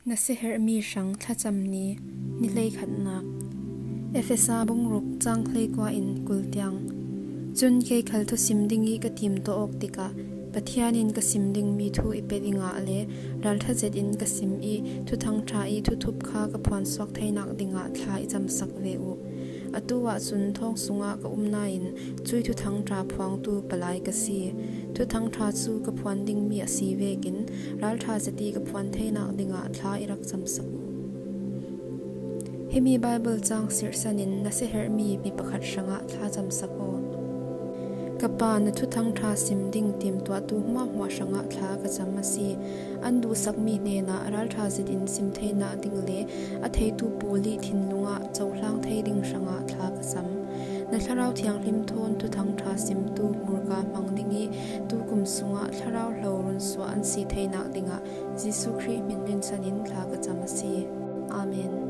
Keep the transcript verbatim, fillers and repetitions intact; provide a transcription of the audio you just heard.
Nasiaherhmi hrang thlacam ni, ni hleikhatnak. Efesa bung ruk cang hleikua in kul tiang. Cun kei khal thusim ding i ka timtuah awk tikah Pathian in ka sim dingmi thu i pe dingah le ralṭha zetin ka sim i Thuthang ṭha i thuthup kha ka phuansuak theinak dingah thla i camsak ve uh. Atu ahcun thawng sungah ka um nain cui Thuthang ṭha phuangtu palai ka si. Thuthang ṭha cu ka phuan dingmi a si vekin ralṭha zet i ka phuan theinak dingah thla i rak camsak uh. Himi Baibal cang sirhsan in nasiaherhmi mi pakhat hrangah thla camsak aw. Ka pa, na Thuthang ṭha sim ding timtuahtu hmuahhmuah hrangah thla ka cam a si. An duhsakmi hnenah ralṭha zetin sim theinak ding le a theitu pawl i thinlung ah cohlang thei ding hrangah thla ka cam. Na Thlarau Thianghlim thawn Thuthang ṭha simtu hmurka hmang ding i tukum sungah thlarau hlo runsuah an si theinak dingah Jesuh Khrih hmin rinsan in thla ka cam a si. Amen.